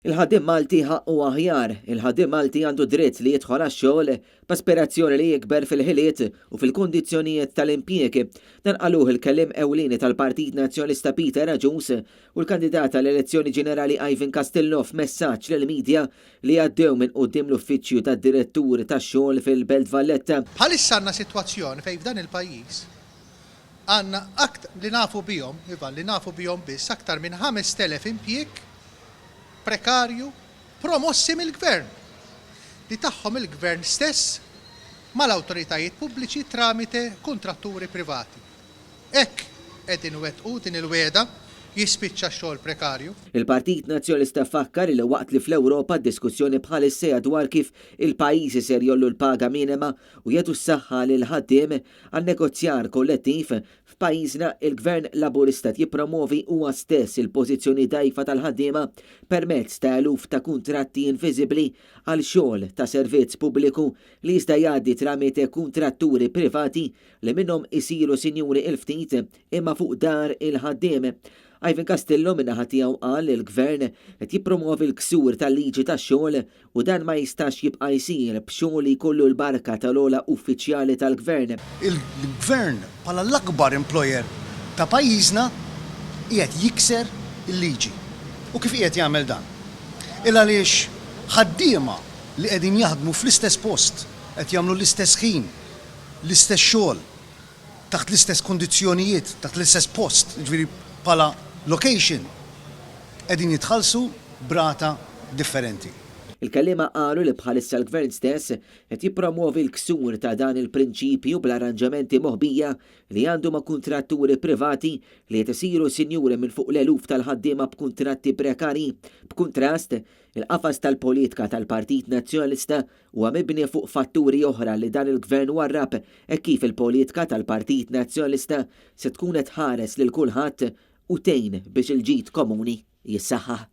Il-ħaddiem Malti ħaqqu aħjar. Il-ħaddiem Malti għandu dritt li jidħol għax-xogħol b'aspirazzjoni li jikber fil-ħiliet u fil-kundizzjonijiet tal-impjieg. Dan qaluh il-kelliem ewlieni tal-Partit Nazzjonalista Peter Agius u l-kandidat għall-elezzjoni ġenerali Ivan Castillo f'messaġġ lill-media li għaddew minn quddiem l-uffiċċju tad-Direttur tax-Xogħol fil-Belt Valletta. Bħalissa għandna sitwazzjoni fejn f'dan il-pajjiż għandna aktar, li nafu bihom, iva, li nafu bihom biss aktar minn 5,000 impjieg prekarju promossi mill-Gvern, li tagħhom il-Gvern stess mal-awtoritajiet pubbliċi tramite kuntratturi privati. Hekk qegħdin iwettqu din il-wegħda, jispiċċa x-xogħol prekarju. Il-Partit Nazzjonalista fakkar li waqt li fl-Ewropa d-diskussjoni bħalissa hija dwar kif il-pajjiżi ser jgħollu l-paga minima u jagħtu s-saħħa lill-ħaddiem għan-negozjar kollettiv, F'pajjiżna, il-Gvern Laburista qed jippromwovi huwa stess il-pożizzjoni dgħajfa tal-ħaddiema permezz ta' eluf ta' kuntratti inviżibbli għal xogħol ta' servizz pubbliku li jista' jgħaddi tramite kuntratturi privati li minnhom isiru sinjuri il-ftit imma fuq dahar il-ħaddiem. Ivan Castillo min-naħa tiegħu qal li l-Gvern qed jippromwovi l-ksur tal-liġi tax-xogħol U dan ma jistax jibqa' jsir b'xogħol li jkollu l-barka tal-ogħla uffiċjali tal-Gvern. Il-Gvern bħala l-akbar employer ta' pajjiżna qiegħed jikser il-liġi. U kif qiegħed jagħmel dan? Il għaliex ħaddiema li qegħdin jaħdmu fl-istess post, qed jagħmlu l-istess ħin, l-istess xogħol, taħt l-istess kundizzjonijiet, taħt l-istess post, jiġifieri bħala location, qegħdin jitħallsu b'rata differenti. Il-kelliema qalu li bħalissa l-Gvern stess qed jippromwovi l-ksur ta' dan il-prinċipju bl-arranġamenti moħbija li għandu ma' kuntratturi privati li qed isiru sinjuri minn fuq l-eluf tal-ħaddiema b'kuntratti prekarji. B'kuntrast, il-qafas tal-politka tal-Partit Nazzjonalista huwa mibni fuq fatturi oħra li dan il-Gvern warrab hekk kif il-politka tal-Partit Nazzjonalista se tkun qed tħares lil kulħadd u tgħin biex il-ġid komuni jissaħħaħ.